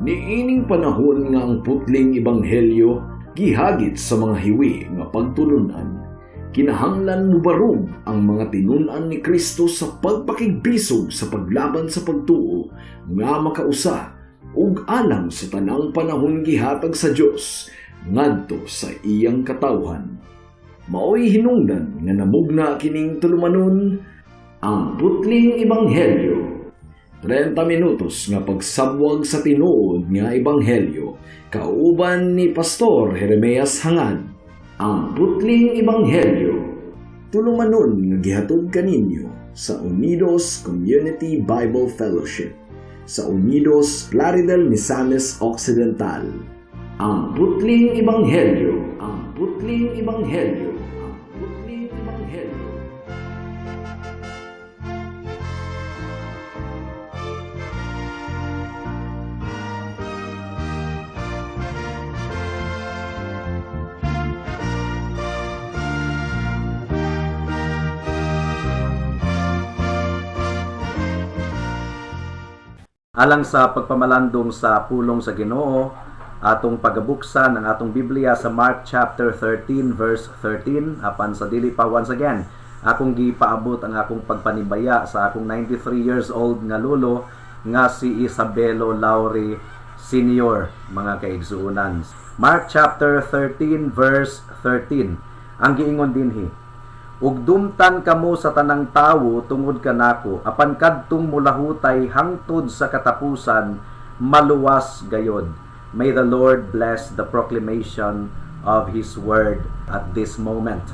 Niining panahon nga ang putling ebanghelyo gihagit sa mga hiwi nga pagtulunan, kinahanglan mubarog ang mga tinun-an ni Kristo sa pagpakigbisog sa paglaban sa pagtuo nga makausa ug alang sa tanang panahon gihatag sa Dios ngadto sa iyang katawhan. Maoy hinungdan nga namugna kining tulumanon, Ang Putling Ebanghelyo. 30 minutos nga pagsabwag sa tinuod nga ebanghelyo kauban ni Pastor Jeremias Hangad. Ang Putling Ebanghelyo. Tulumanon nga gihatod kaninyo sa Unidos Community Bible Fellowship sa Unidos, Plaridel, Misamis Occidental. Ang Putling Ebanghelyo. Ang Putling Ebanghelyo. Ang Putling Ebanghelyo. Alang sa pagpamalandong sa pulong sa Ginoo, atong pagabuksan ang atong Biblia sa Mark chapter 13 verse 13. Apan sa dili pa, once again, akong gipaabot ang akong pagpanibaya sa akong 93 years old nga lolo nga si Isabelo Lauri Senior, mga kaigsuonan. Mark chapter 13 verse 13. Ang giingon dinhi, "Ug dumtan kamo sa tanang tawo tungod kanako, apan kadtong mulahutay hangtod sa katapusan maluwas gayod." May the Lord bless the proclamation of His word at this moment.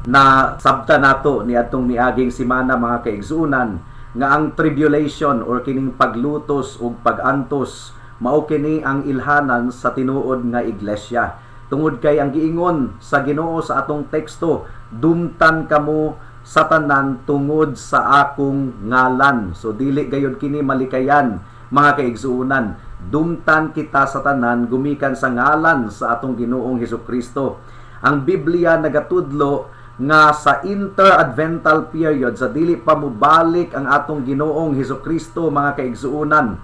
Na sabta nato ni atong miaging simana, mga kaigsuonan, nga ang tribulation or kining paglutos ug pagantos mao kini ang ilhanan sa tinuod nga iglesia. Tungod kay ang giingon sa Ginoo sa atong teksto, "Dumtan kamo sa tanan tungod sa akong ngalan." So dili gayud kini malikayan, mga kaigsuonan. Dumtan kita sa tanan gumikan sa ngalan sa atong Ginoong Hesukristo. Ang Biblia nagatudlo nga sa inter-advental period, sa dili pa mobalik ang atong Ginoong Hesukristo, mga kaigsuonan,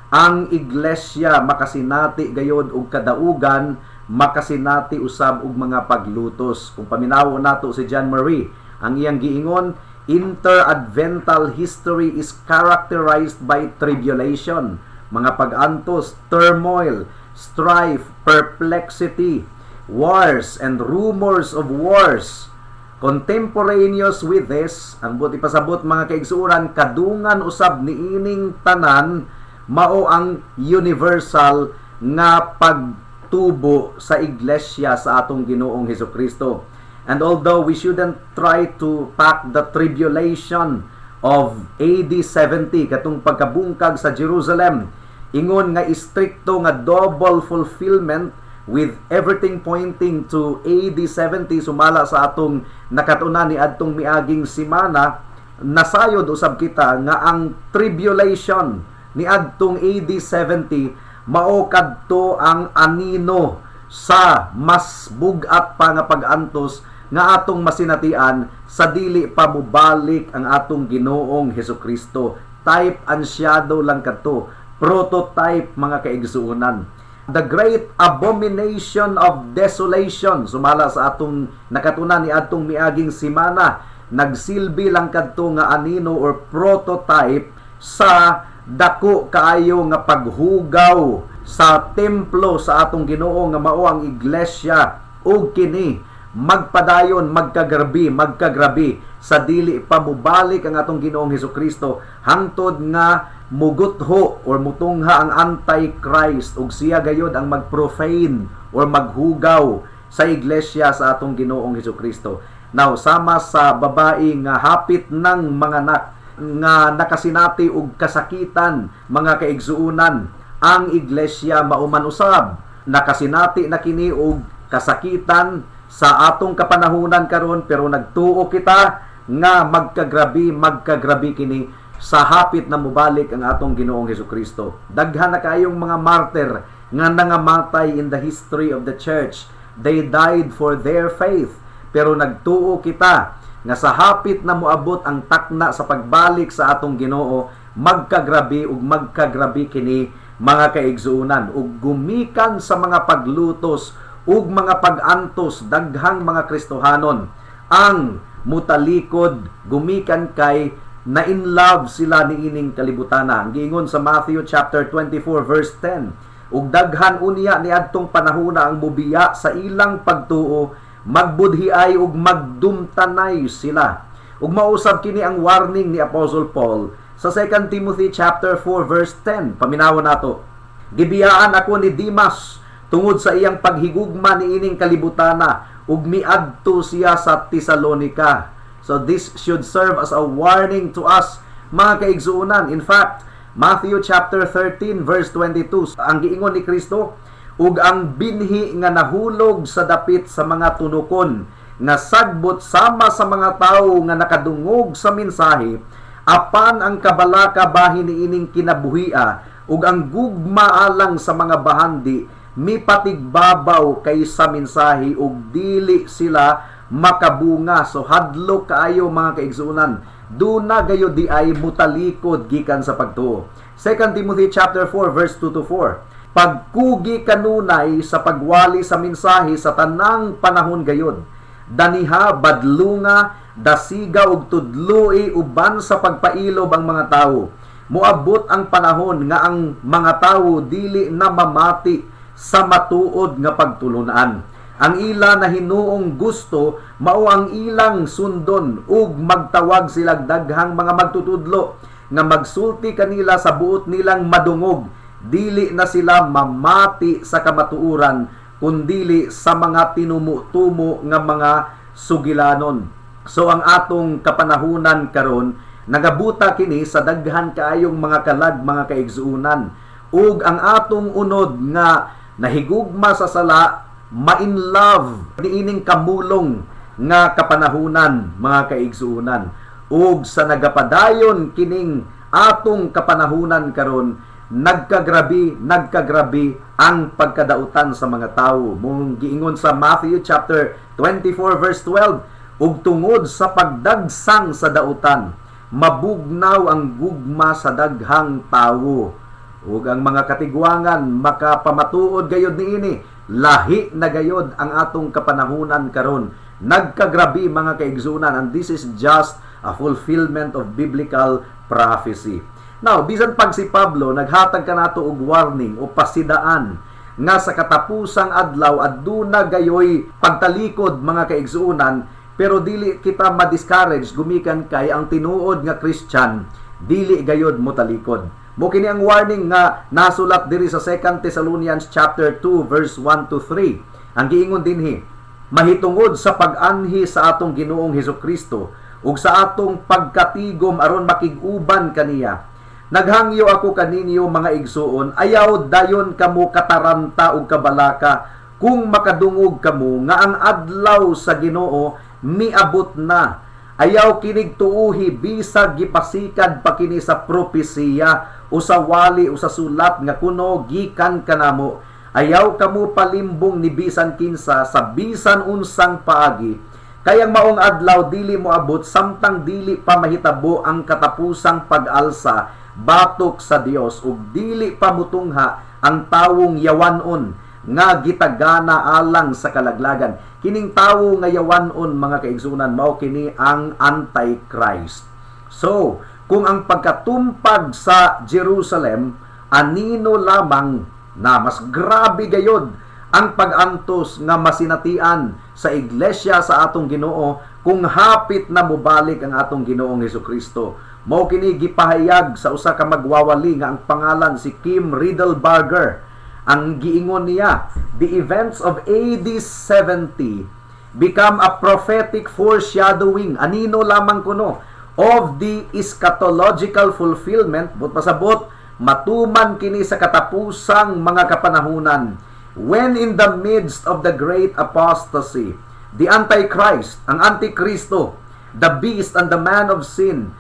ang iglesia makasinati gayod og kadaugan, makasinati usab og mga paglutos. Kung paminawo nato si John Murray, ang iyang giingon, inter-advental history is characterized by tribulation, mga pag-antos, turmoil, strife, perplexity, wars and rumors of wars. Contemporaneous with this, ang buot ipasabot, mga kaigsuonan, kadungan usab niining tanan mao ang universal nga pagtubo sa iglesia sa atong Ginoong Hesukristo. And although we shouldn't try to pack the tribulation of AD 70, katong pagkabungkag sa Jerusalem, ingon nga istrikto nga double fulfillment with everything pointing to AD 70, sumala sa atong nakatunan ni adtong miaging simana, nasayod usab kita nga ang tribulation ni adtong AD 70 mao kadto ang anino sa mas bug-at pa nga pag-antos nga atong masinatian sa dili pa mobalik ang atong Ginoong Hesukristo. Type and shadow lang kadto, prototype, mga kaigsuonan. The great abomination of desolation, sumala sa atong nakatunan ni adtong miaging simana, nagsilbi lang kadto nga anino or prototype sa dako kaayo nga paghugaw sa templo sa atong Ginoo nga mao ang iglesia, ug kini magpadayon magkagrabi magkagrabi sa dili pa mobalik ang atong Ginoong Hesukristo hangtod nga mugutho or mutungha ang Antichrist ug siya gayod ang magprofane or maghugaw sa iglesia sa atong Ginoong Hesukristo. Now, sama sa babae nga hapit ng manganak nga nakasinati og kasakitan, mga kaigsuonan, ang iglesia mauman usab nakasinati na kini og kasakitan sa atong kapanahunan karon, pero nagtuo kita nga magkagrabi magkagrabi kini sa hapit na mobalik ang atong Ginoong Hesukristo. Daghan na kaayong mga martyr nga nangamatay in the history of the church. They died for their faith. Pero nagtuo kita nga sa hapit na moabot ang takna sa pagbalik sa atong Ginoo, magkagrabi ug magkagrabi kini mga kaigsuonan. Ug gumikan sa mga paglutos ug mga pag-antos, daghang mga Kristohanon ang mutalikod gumikan kay na in love sila niining kalibutana. Ang giingon sa Matthew chapter 24 verse 10, "Ug daghan unya niadtong panahona ang mubiya sa ilang pagtuo, magbudhiay ug magdumtanay sila." Ug mausab kini ang warning ni Apostle Paul sa 2 Timothy chapter 4 verse 10. Paminawon nato. "Gibiyaan ako ni Dimas tungod sa iyang paghigugma niining kalibutana ug miadto siya sa Tesalonica." So this should serve as a warning to us, mga kaigsuonan. In fact, Matthew chapter 13 verse 22, ang giingon ni Kristo, "Ug ang binhi nga nahulog sa dapit sa mga tunukon nga sagbot sama sa mga tawo nga nakadungog sa mensahe, apan ang kabalaka bahin niining kinabuhia ug ang gugma alang sa mga bahandi mipatigbabaw kaysa mensahe ug dili sila makabunga." So hadlok kaayo, mga kaigsuonan. Duna gayud diay mutalikod gikan sa pagtuo. 2 Timothy chapter 4 verse 2 to 4. "Pagkugi kanunay sa pagwali sa mensahe sa tanang panahon gayud. Daniha, badlunga, dasiga ug tudloi uban sa pagpailob ang mga tawo. Moabot ang panahon nga ang mga tawo dili na mamati sa matuod nga pagtulunan. Ang ila na hinuong gusto mao ang ilang sundon ug magtawag sila daghang mga magtutudlo nga magsulti kanila sa buot nilang madungog. Dili na sila mamati sa kamatuoran kundili sa mga tinumo-tumo nga mga sugilanon." So ang atong kapanahunan karon, nagabuta kini sa daghan kaayong mga kalag, mga kaigsuonan. Ug ang atong unod nga nahigugma sa sala, ma-in love niining kamulong nga kapanahunan, mga kaigsuonan. Ug sa nagapadayon kining atong kapanahunan karon, nagkagrabi, nagkagrabi ang pagkadautan sa mga tawo. Mong giingon sa Matthew chapter 24 verse 12, "Ug tungod sa pagdagsang sa dautan, mabugnaw ang gugma sa daghang tawo." Ug ang mga katigwangan makapamatuod gayod niini. Lahi na gayod ang atong kapanahunan karon. Nagkagrabi, mga kaigsuonan, and this is just a fulfillment of biblical prophecy. Now, bisan pag si Pablo naghatag kanato og warning o pasidaan nga sa katapusang adlaw aduna gayoy pagtalikod, mga kaigsuonan, pero dili kita ma-discourage gumikan kay ang tinuod nga Christian dili gayod motalikod. Mo kini ang warning nga nasulat diri sa 2 Thessalonians chapter 2 verse 1 to 3. Ang giingon dinhi, "Mahitungod sa pag-anhi sa atong Ginoong Hesus Kristo ug sa atong pagkatigom aron makig-uban kaniya, naghangyo ako kaninyo, mga igsuon, ayaw dayon kamo kataranta ug kabalaka kung makadungog kamo nga ang adlaw sa Ginoo miabot na. Ayaw kinig tuuhi bisag gipasikad pa kini sa propesiya o sa wali o sa sulat nga kuno gikan kanamo. Ayaw kamo palimbong ni bisan kinsa sa bisan unsang paagi. Kay ang maong adlaw dili moabot samtang dili pa mahitabo ang katapusang pag-alsa batok sa Dios ug dili pa mutungha ang tawong yawanon nga gitagana alang sa kalaglagan." Kining tawo nga yawanon, mga kaigsuonan, mao kini ang Antichrist. So, kung ang pagkatumpag sa Jerusalem anino lamang na, mas grabe gayod ang pag-antos nga masinatian sa iglesia sa atong Ginoo kung hapit na mobalik ang atong Ginoong Hesus Kristo. Mao kini gipahayag sa usa ka magwawali nga ang pangalan si Kim Riddlebarger. Ang giingon niya, "The events of AD 70 become a prophetic foreshadowing," anino lamang kuno, "of the eschatological fulfillment," but pasabot matuman kini sa katapusang mga kapanahunan, "when in the midst of the great apostasy, the Antichrist," ang Antikristo, "the beast and the man of sin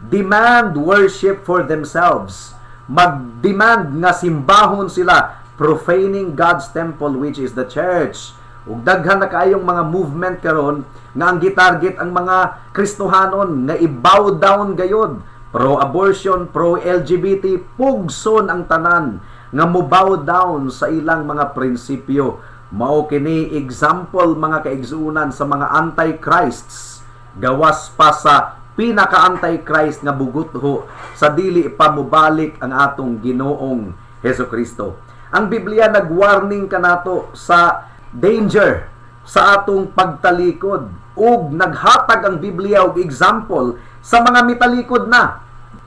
demand worship for themselves," mag-demand nga simbahon sila, "profaning God's temple, which is the church." Ug daghan na kaayong mga movement karon nga ang gitarget ang mga Kristohanon nga i-bow down gayod. Pro-abortion, pro-LGBT, pugson ang tanan. nga mo-bow down sa ilang mga prinsipyo. Mao kini example, mga kaigsuonan, sa mga antichrists gawas pa sa pinaka-antichrist nga bugutho sa dili pa mobalik ang atong Ginoong Hesus Kristo. Ang Biblia nagwarning kanato sa danger sa atong pagtalikod ug naghatag ang Biblia og example sa mga mitalikod na.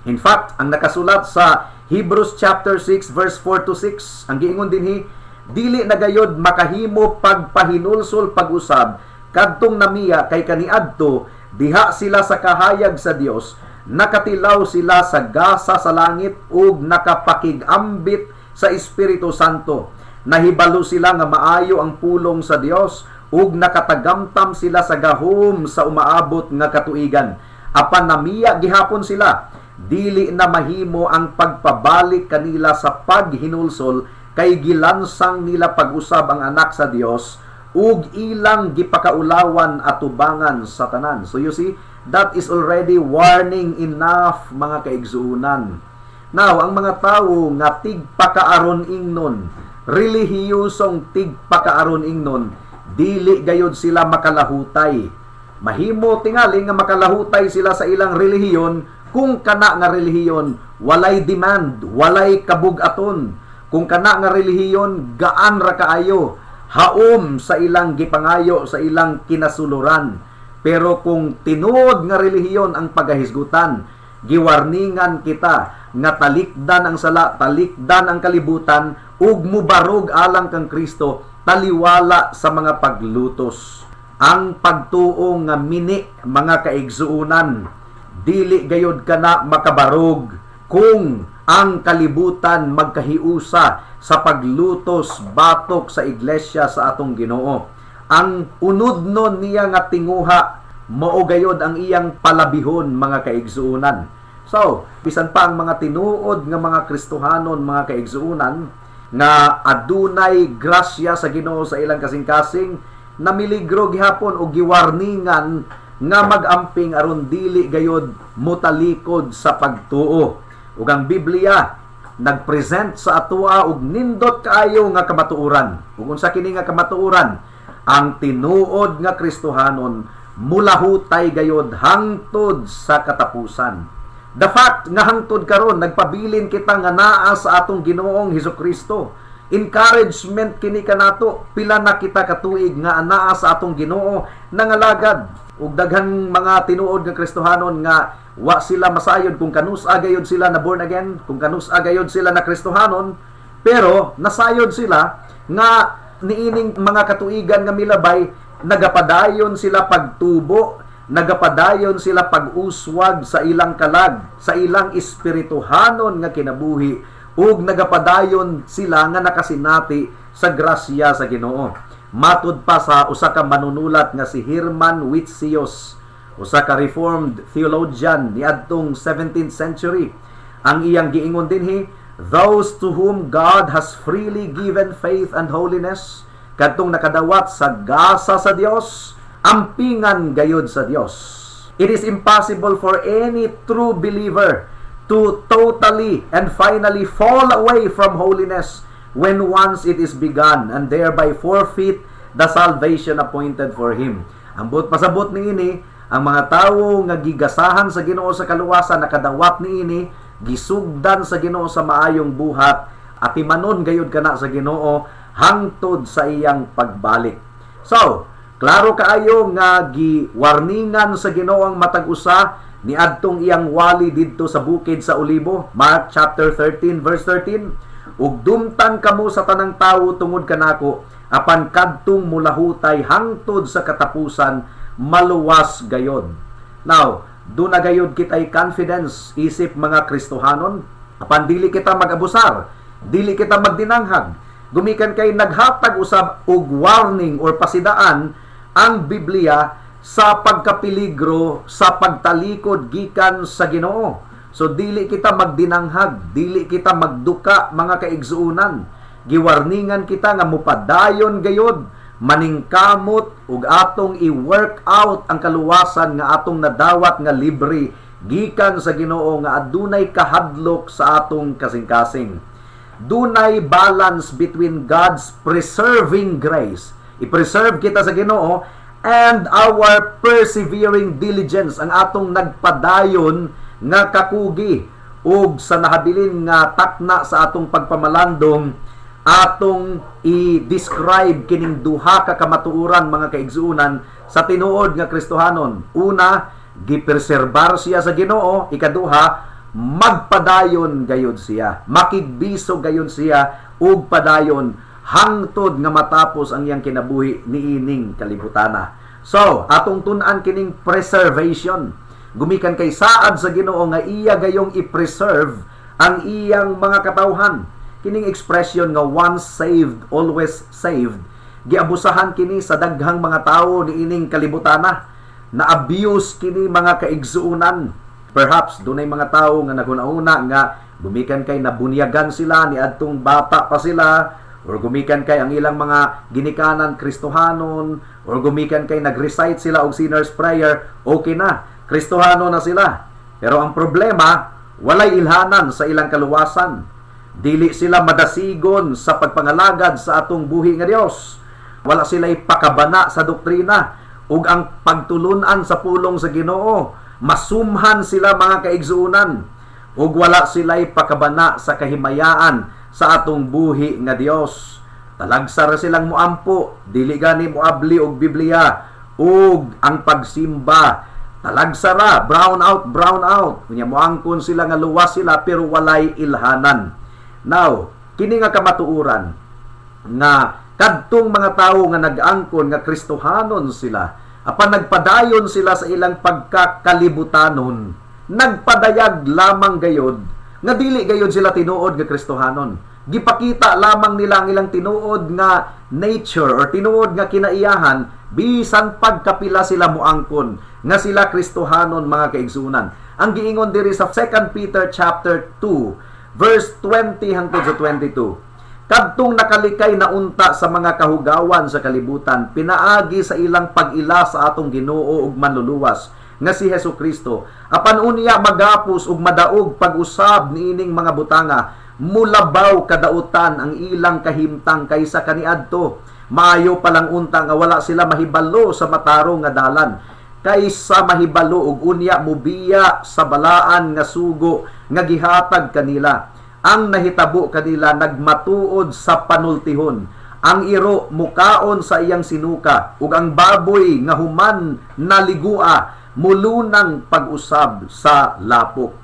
In fact, ang nakasulat sa Hebrews chapter 6 verse 4 to 6, ang giingon dinhi, "Dili na gayod makahimo pagpahinulsol pag-usab kadtong namiya, kay kaniadto diha sila sa kahayag sa Dios, nakatilaw sila sa gasa sa langit ug nakapakig-ambit sa Espiritu Santo. Nahibalo sila nga maayo ang pulong sa Dios ug nakatagamtam sila sa gahom sa umaabot nga katuigan. Apan namiya gihapon sila, dili na mahimo ang pagpabalik kanila sa paghinulsol, kay gilansang nila pag-usab ang Anak sa Dios ug ilang gipakaulawan atubangan sa tanan." So you see, that is already warning enough, mga kaigsuunan. Now, ang mga tawo nga tigpakaaron ingnon, relihiyosong tigpakaaron ingnon, dili gayod sila makalahutay. Mahimo tingali nga makalahutay sila sa ilang relihiyon kung kana nga relihiyon walay demand, walay kabugaton. Kung kana nga relihiyon gaan ra kaayo, haom sa ilang gipangayo, sa ilang kinasuluran. Pero kung tinuod nga relihiyon ang pagahisgutan, giwarningan kita nga talikdan ang sala, talikdan ang kalibutan ug mubarog alang kang Kristo, taliwala sa mga paglutos. Ang pagtuo nga mini, mga kaigsuunan, dili gayod kana makabarog kung ang kalibutan magkahiusa sa paglutos batok sa iglesia sa atong Ginoo. Ang unudnon niya nga tinguha, mao gayod ang iyang palabihon, mga kaigsuunan. So, bisan pa ang mga tinuod nga mga Kristohanon, mga kaigsuunan, nga adunay grasya sa Ginoo sa ilang kasing-kasing, namiligro gihapon o giwarningan nga mag-amping aron dili gayod mutalikod sa pagtuo. Ug ang Biblia nagpresent sa atoa og nindot kaayo nga kamatuoran. Ug unsa kini nga kamatuoran? Ang tinuod nga Kristohanon mulahutay gayod hangtod sa katapusan. The fact nga hangtod karon nagpabilin kita nga naa sa atong Ginoong Hesus Kristo, encouragement kini kanato. Pila na kita katuig nga anaa sa atong Ginoo nangalagad, ug daghan mga tinuod nga Kristohanon nga wa sila masayod kung kanus-a gayod sila na born again, kung kanus-a gayod sila na Kristohanon, pero nasayod sila nga niining mga katuigan nga milabay, nagapadayon sila pagtubo, nagapadayon sila pag-uswag sa ilang kalag, sa ilang espirituhanon nga kinabuhi, ug nagapadayon sila nga nakasinati sa grasya sa Ginoo. Matud pa sa usa ka manunulat nga si Herman Witsius, usa ka Reformed theologian niadtong 17th century, ang iyang giingon dinhi, "Those to whom God has freely given faith and holiness," kadtong nakadawat sa gasa sa Dios, ampingan gayod sa Dios. "It is impossible for any true believer to totally and finally fall away from holiness when once it is begun and thereby forfeit the salvation appointed for him." Ang buot pasabot niini, ang mga tawo nga gigasahan sa Ginoo sa kaluwasan, nakadawat niini, gisugdan sa Ginoo sa maayong buhat, atimanon gayud kana sa Ginoo hangtod sa iyang pagbalik. So, klaro kaayo nga giwarningan sa Ginoo ang matag usa niadtong iyang wali didto sa bukid sa Olibo, Mark chapter 13 verse 13, "Ug dumtan kamo sa tanang tawo tungod kanako, apan kadtong mulahutay hangtod sa katapusan maluwas gayod." Now, duna gayod kitay confidence isip mga Kristohanon, apan dili kita mag-abusar, dili kita magdinanghag. Gumikan kay naghatag usab og warning or pasidaan ang Biblia sa pagkapeligro sa pagtalikod gikan sa Ginoo. So dili kita magdinanghag, dili kita magduka, mga kaigsuonan. Giwarningan kita nga mupadayon gayod, maningkamot ug atong i-work out ang kaluwasan nga atong nadawat nga libre gikan sa Ginoo nga adunay kahadlok sa atong kasing-kasing. Dunay balance between God's preserving grace. I-preserve kita sa Ginoo and our persevering diligence, ang atong nagpadayon nga kakugi ug sa nahabilin nga takna sa atong pagpamalandong, atong i-describe kining duha ka kamatuoran, mga kaigsuonan, sa tinuod nga Kristohanon. Una, gipreserbar siya sa Ginoo. Ikaduha, magpadayon gayud siya. Makigbiso gayud siya ug padayon hangtod nga matapos ang iyang kinabuhi niining kalibutana. So, atong tun-an kining preservation. Gumikan kay saad sa Ginoo nga iya gayong i-preserve ang iyang mga katawhan. Kining expression nga "once saved, always saved," giabusahan kini sa daghang mga tawo niining kalibutana. Na-abuse kini, mga kaigsuonan. Perhaps dunay mga tawo nga naghuna-huna nga gumikan kay nabunyagan sila ni adtong bata pa sila, or gumikan kay ang ilang mga ginikanan Kristohanon, or gumikan kay nag-recite sila og sinner's prayer, okay na, Kristohano na sila. Pero ang problema, walay ilhanan sa ilang kaluwasan. Dili sila madasigon sa pagpangalagad sa atong buhi nga Dios. Wala sila pakabana sa doktrina ug ang pagtulunan sa pulong sa Ginoo. Masumhan sila, mga kaigsuonan, ug wala sila pakabana sa kahimayaan sa atong buhi nga Dios. Talagsa ra silang muampo, dili gani moabli og Biblia ug ang pagsimba. Talagsa ra, brown out, brown out. Unya moangkon sila nga luwas sila pero walay ilhanan. Now, kini nga kamatuoran nga kadtong mga tawo nga nag-angkon nga Kristohanon sila, apan nagpadayon sila sa ilang pagkakalibutanon, nagpadayag lamang gayod nga dili gayod sila tinuod nga Kristohanon. Gipakita lamang nila ang ilang tinuod nga nature or tinuod nga kinaiyahan bisan pagkapila sila muangkon nga sila Kristohanon, mga kaigsunan. Ang giingon diri sa 2 Peter chapter 2 verse 20 hangtod sa 22: "Kadtong nakalikay na unta sa mga kahugawan sa kalibutan pinaagi sa ilang pag-ila sa atong Ginoo ug Manluluwas nga si Hesus Kristo, apan unya magapos ug madaog pag-usab niining mga butanga, mulabaw kadautan ang ilang kahimtang kaysa kaniadto. Maayo pa lang unta nga wala sila mahibalo sa matarong nga dalan kaysa mahibalo ug unya mubiya sa balaan nga sugo nga gihatag kanila. Ang nahitabo kanila nagmatuod sa panultihon. Ang iro mukaon sa iyang sinuka ug ang baboy nga human naligua mulunang pag-usab sa lapok."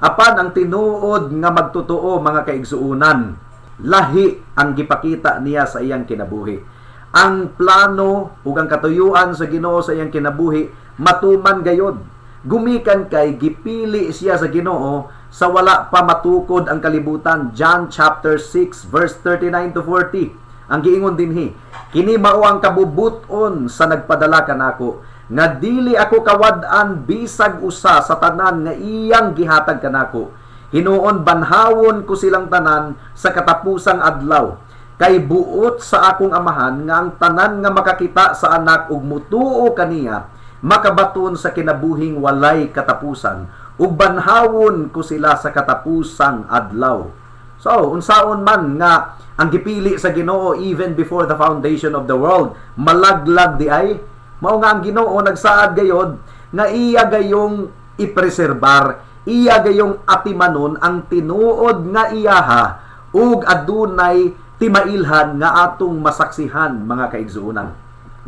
Apan ang tinuod nga magtotoo, mga kaigsuonan, lahi ang gipakita niya sa iyang kinabuhi. Ang plano ug ang katuyuan sa Ginoo sa iyang kinabuhi matuman gayod. Gumikan kay gipili siya sa Ginoo sa wala pa matukod ang kalibutan. John chapter 6 verse 39 to 40. Ang giingon dinhi, "Kini mao ang kabubut-on sa nagpadala kanako, nga dili ako kawad-an bisag usa sa tanan nga iyang gihatag kanako. Hinuon banhawon ko silang tanan sa katapusang adlaw. Kay buot sa akong Amahan nga ang tanan nga makakita sa Anak ug mutuo kaniya makabaton sa kinabuhing walay katapusan, ug banhawon ko sila sa katapusang adlaw." So, unsaon man nga ang gipili sa Ginoo even before the foundation of the world, malaglag diay? Mao nga ang Ginoo nagsaad gayod nga iya gayong ipreserbar, iya gayong atimanon ang tinuod nga iyaha ug adunay timailhan nga atong masaksihan, mga kaigsuonan.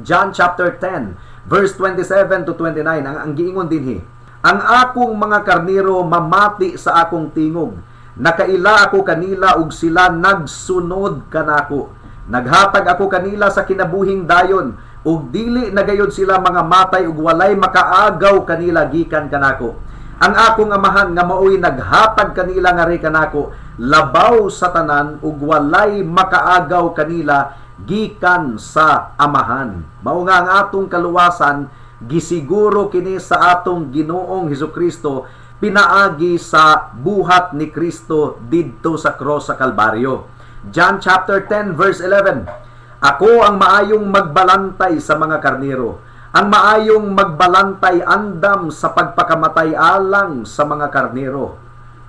John chapter 10 verse 27 to 29, ang giingon dinhi, "Ang akong mga karnero mamati sa akong tingog. Nakaila ako kanila ug sila nagsunod kanako. Naghatag ako kanila sa kinabuhing dayon ug dili na gayod sila mga matay ug walay makaagaw kanila gikan kanako. Ang akong Amahan nga maoy naghatag kanila ngari kanako labaw sa tanan ug walay makaagaw kanila gikan sa Amahan." Mao nga ang atong kaluwasan gisiguro kini sa atong Ginoong Hesukristo pinaagi sa buhat ni Kristo didto sa cross sa Kalbaryo. John chapter 10 verse 11. "Ako ang maayong magbalantay sa mga karnero. Ang maayong magbalantay andam sa pagpakamatay alang sa mga karnero."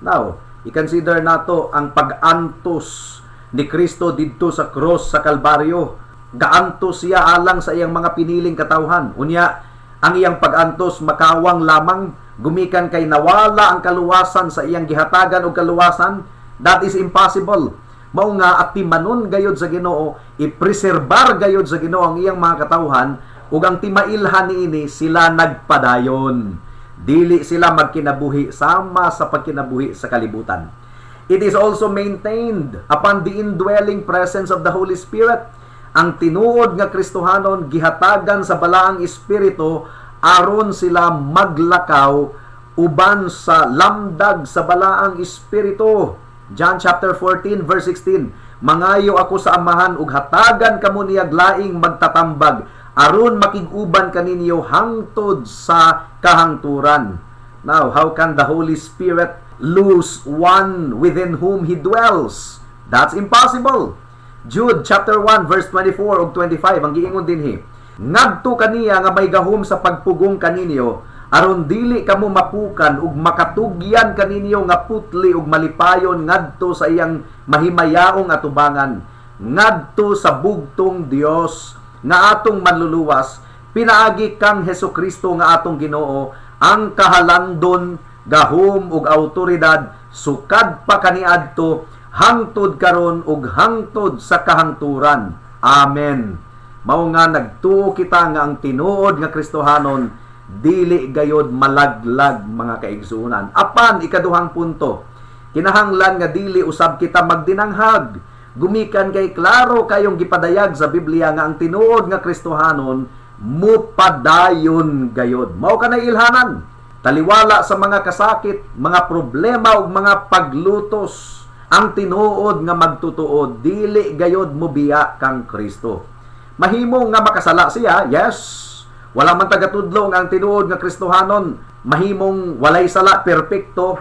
Now, I-consider nato ang pag-antos ni Kristo didto sa cross sa Kalbaryo. Gaantos siya alang sa iyang mga piniling katawhan. Unya, ang iyang pag-antos makawang lamang gumikan kay nawala ang kaluwasan sa iyang gihatagan og kaluwasan? That is impossible. Mao nga atimanon gayod sa Ginoo, ipreserbar gayod sa Ginoo ang iyang mga katawhan, ug ang timailhan niini, sila nagpadayon. Dili sila magkinabuhi sama sa pagkinabuhi sa kalibutan. It is also maintained upon the indwelling presence of the Holy Spirit. Ang tinuod nga Kristohanon gihatagan sa Balaang Espiritu aron sila maglakaw uban sa lamdag sa Balaang Espiritu. John chapter 14 verse 16: "Mangayo ako sa Amahan ug hatagan kamo niyag laing magtatambag aron makig-uban kaninyo hangtod sa kahangturan." Now, how can the Holy Spirit lose one within whom He dwells? That's impossible. Jude chapter 1 verse 24 ug 25, ang giingon dinhi: "Ngadto kaniya nga may gahom sa pagpugong kaninyo aron dili kamo mapukan ug makatugyan kaninyo nga putli ug malipayon ngadto sa iyang mahimayaong atubangan, ngadto sa bugtong Dios nga atong Manluluwas pinaagi kang Hesukristo nga atong Ginoo, ang kahalandon, gahom ug awtoridad sukad pa kaniadto hangtod karon ug hangtod sa kahangturan. Amen." Mao nga nagtuo kita nga ang tinuod nga Kristohanon dili gayod malaglag, mga kaigsuonan. Apan ikaduhang punto, kinahanglan nga dili usab kita magdinanghag gumikan kay klaro kayong gipadayag sa Biblia nga ang tinuod nga Kristohanon mupadayon gayod. Mao kanay ilhanan. Taliwala sa mga kasakit, mga problema ug mga paglutos, ang tinuod nga magtutuo dili gayod mobiya kang Kristo. Mahimo nga makasala siya, yes. Wala man tagatudlo nga ang tinuod nga Kristohanon mahimong walay sala, perpekto.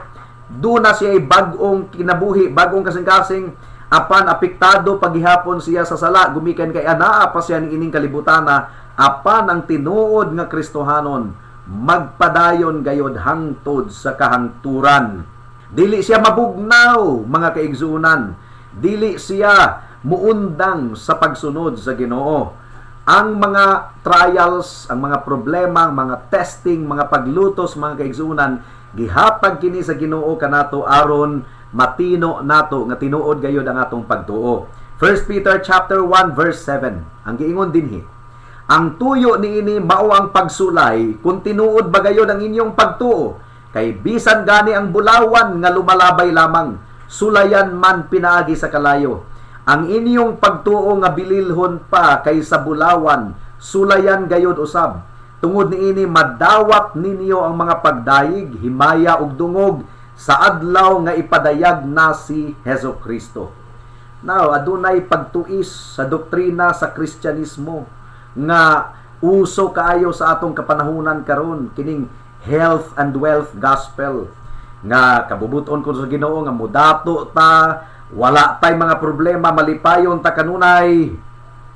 Duna siya bag-ong kinabuhi, bag-ong kasing-kasing, apan apektado pagihapon siya sa sala gumikan kay anaa pa siya niining kalibutana. Apan ang tinuod nga Kristohanon magpadayon gayod hangtod sa kahangturan. Dili siya mabugnaw, mga kaigsuonan. Dili siya muundang sa pagsunod sa Ginoo. Ang mga trials, ang mga problema, ang mga testing, mga paglutos, mga kaigsuonan, gihatag kini sa Ginoo kanato aron matino nato nga tinuod gayod ang atong pagtuo. 1 Peter chapter 1 verse 7. Ang giingon dinhi: "Ang tuyo niini mao ang pagsulay kung tinuod ba gayod ang inyong pagtuo, kay bisan gani ang bulawan nga lumalabay lamang, sulayan man pinaagi sa kalayo. Ang inyong pagtuo nga bililhon pa kaysa bulawan, sulayan gayod usab. Tungod niini madawat ninyo ang mga pagdayig, himaya ug dungog sa adlaw nga ipadayag na si Heso Kristo." Now, adunay pagtuis sa doktrina sa Kristyanismo nga uso kaayo sa atong kapanahunan karon, kining health and wealth gospel nga kabubuton ko sa Ginoo nga mudato ta, wala tay mga problema, malipayon ta kanunay.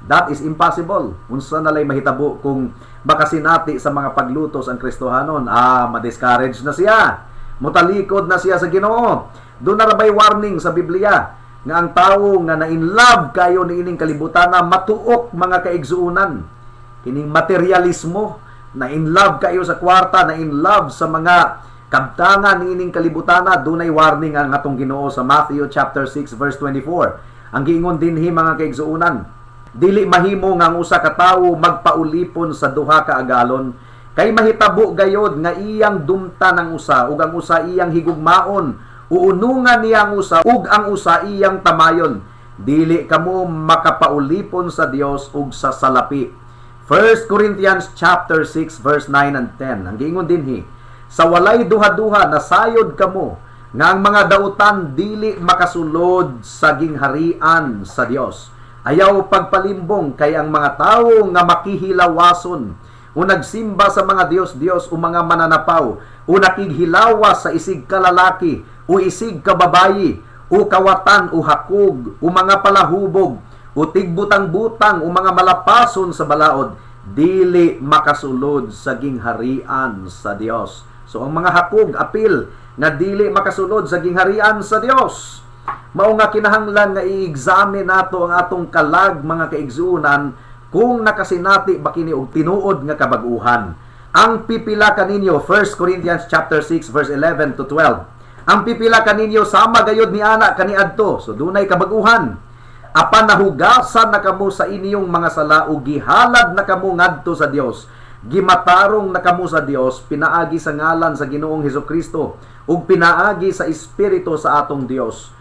That is impossible. Unsa na lay mahitabo kung makasinati sa mga paglutos ang Kristohanon? Ah, ma-discourage na siya, mutalikod na siya sa Ginoo. Duna ra bay warning sa Biblia nga ang tawo nga na in love kayo niining kalibutan na matuok, mga kaigsuonan. Kining materialismo, na in love kayo sa kwarta, na in love sa mga kabtangan niining kalibutan, dunay warning ang atong Ginoo sa Matthew chapter 6 verse 24. Ang giingon dinhi, mga kaigsuonan: "Dili mahimo nga ang usa ka tawo magpaulipon sa duha ka agalon, kay mahitabo gayod nga iyang dumtan ang usa ug ang usa iyang higugmaon, uunungan niya ang usa ug ang usa iyang tamayon. Dili kamo makapaulipon sa Dios ug sa salapi." 1 Corinthians chapter 6 verse 9 and 10. Ang giingon dinhi: "Sa walay duha-duha nasayod kamo nga ang mga dautan dili makasulod sa gingharian sa Dios. Ayaw pagpalimbong, kay ang mga tawo nga makihilawason o nagsimba sa mga dios-dios o mga mananapaw o nakighilawas sa isig kalalaki o isig kababayi o kawatan o hakog o mga palahubog o tigbutang-butang o mga malapason sa balaod, dili makasulod sa gingharian sa Dios." So ang mga hakog apil nga dili makasulod sa gingharian sa Dios. Mao nga kinahanglan nga i-examine nato ang atong kalag, mga kaigsuonan, kung nakasinati ba kini og tinuod nga kabag-uhan. Ang pipila kaninyo, 1 Corinthians chapter 6 verse 11 to 12. Ang pipila kaninyo sama gayod ni ana kaniadto. So dunay kabag-uhan. Apan nahugasan na kamo sa inyong mga sala ug gihalad na kamo ngadto sa Dios. Gimatarong na kamo sa Dios pinaagi sa ngalan sa Ginoong Hesukristo ug pinaagi sa Espiritu sa atong Dios.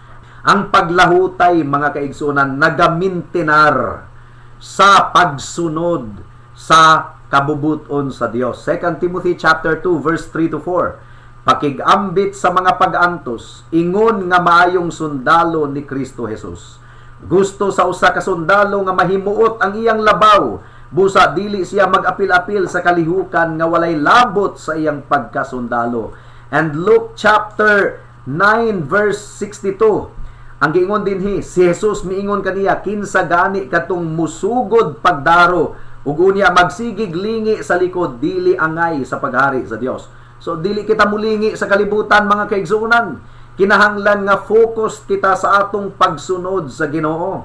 Ang paglahutay, mga kaigsuonan, nagamintinar sa pagsunod sa kabubuton sa Dios. 2 Timothy chapter 2 verse 3 to 4. Pakigambit sa mga pag-antos, ingon nga maayong sundalo ni Kristo Jesus. Gusto sa usa ka sundalo nga mahimuot ang iyang labaw, busa dili siya mag-apil-apil sa kalihukan nga walay labot sa iyang pagkasundalo. And Luke chapter 9 verse 62. Ang giingon dinhi, si Jesus miingon kaniya, "Kinsa gani katong musugod pagdaro ug unya magsigig lingi sa likod, dili angay sa paghari sa Dios." So dili kita mulingi sa kalibutan, mga kaigsuonan. Kinahanglan nga focus kita sa atong pagsunod sa Ginoo.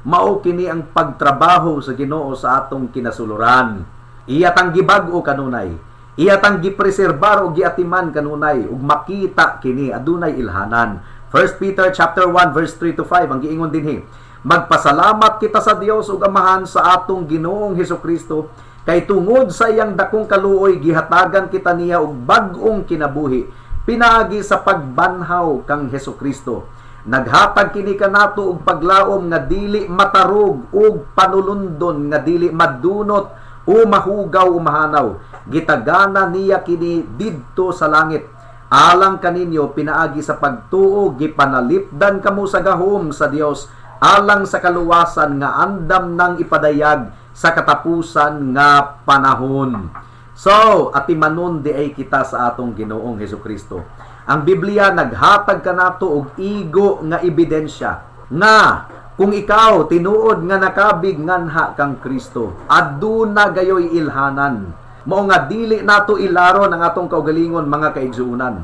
Mao kini ang pagtrabaho sa Ginoo sa atong kinasuluran. Iya tang gibag-o kanunay. Iya tang gipreserbar o giatiman kanunay ug makita kini adunay ilhanan. 1 Peter chapter 1 verse 3 to 5 ang giingon dinhi. Magpasalamat kita sa Dios ug Amahan sa atong Ginoong Hesukristo kay tungod sa iyang dakong kaluoy, gihatagan kita niya og bag-ong kinabuhi pinaagi sa pagbanhaw kang Hesukristo. Naghatag kini kanato og paglaom nga dili matarog ug panulundon nga dili madunot o mahugaw o mahanaw. Gitagana niya kini didto sa langit. Alang kaninyo, pinaagi sa pagtuo, gipanalipdan kamo sa gahom sa Dios alang sa kaluwasan nga andam nang ipadayag sa katapusan nga panahon. So, atimanon diay kita sa atong Ginoong Hesukristo. Ang Biblia naghatag kanato og igo nga ebidensya nga kung ikaw tinuod nga nakabig nganha kang Kristo, aduna gayoy ilhanan. Mao nga dili nato ilaron ang atong kaugalingon, mga kaigsuonan.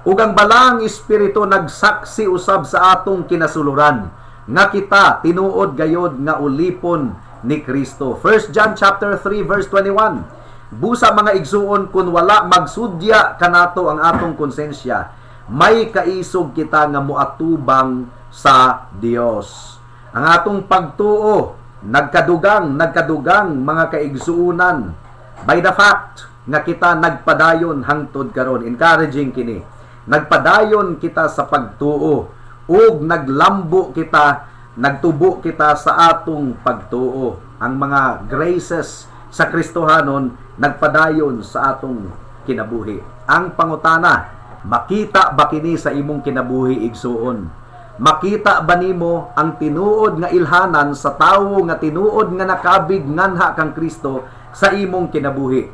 Ug ang Balaang Espiritu nagsaksi usab sa atong kinasuluran nga kita tinuod gayod nga ulipon ni Kristo. 1 John chapter 3 verse 21. Busa, mga igsuon, kun wala magsudya kanato ang atong konsensya, may kaisog kita nga moatubang sa Dios. Ang atong pagtuo nagkadugang, nagkadugang, mga kaigsuonan, by the fact nga kita nagpadayon hangtod karon. Encouraging kini. Nagpadayon kita sa pagtuo ug naglambo kita, nagtubo kita sa atong pagtuo. Ang mga graces sa Kristohanon nagpadayon sa atong kinabuhi. Ang pangutana, makita ba kini sa imong kinabuhi, igsuon? Makita ba nimo ang tinuod nga ilhanan sa tawo nga tinuod nga nakabig nganha kang Kristo sa imong kinabuhi?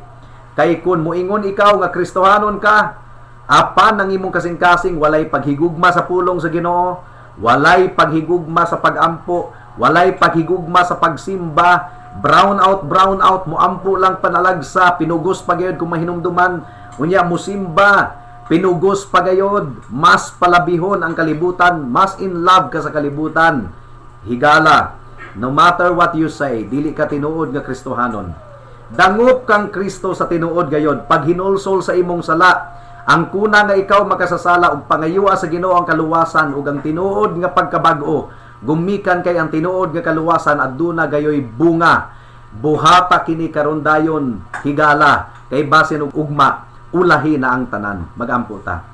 Kay kun moingon ikaw nga Kristohanon ka, apan ang imong kasing-kasing walay paghigugma sa pulong sa Ginoo, walay paghigugma sa pagampo, walay paghigugma sa pagsimba, brown out, brown out, muampo lang panalagsa, pinugos pa gayod kung mahinumduman, unya musimba, pinugos pa gayod, mas palabihon ang kalibutan, mas in love ka sa kalibutan. Higala, no matter what you say, dili ka tinuod nga Kristohanon. Dangop kang Kristo sa tinuod gayod, paghinulsol sa imong sala, ang kuna nga ikaw makasasala ug pangayua sa Ginoo ang kaluwasan ug ang tinuod nga pagkabag-o. Gumikan kay ang tinuod nga kaluwasan aduna gayoy bunga. Buhata kini karon dayon, higala, kay basin og ugma ulahi na ang tanan. Magampo ta.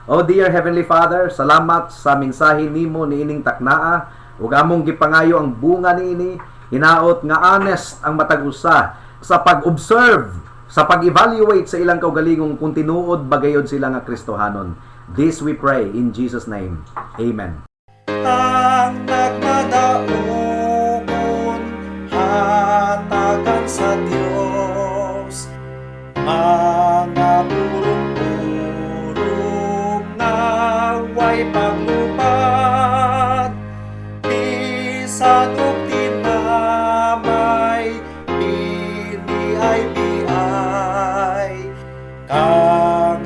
Oh dear Heavenly Father, salamat sa mensahe nimo niining taknaa ug among gipangayo ang bunga niini. Hinaot nga honest ang matag usa sa pag-observe, sa pag-evaluate sa ilang kaugalingong kung tinuod ba gayod sila nga Kristohanon. This we pray in Jesus' name. Amen. Ang nagmadaugon hatagan sa Dios, mga purong-purong nga way paglupad, bisan og tinamay biniay-biay kang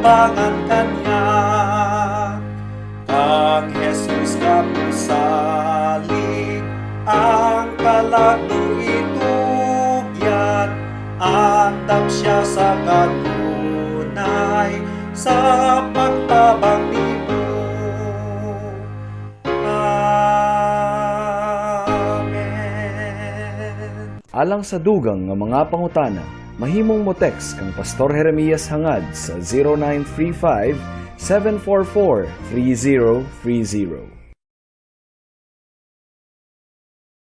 Tabangan kaniya. Kang Jesus kamusalig, ang kalag itugyan, andam siya sa kanunay sa pagtabang nimo. Amen. Alang sa dugang nga mga pangutana, mahimong mo text kang Pastor Jeremias Hangad sa 0935 744 3030.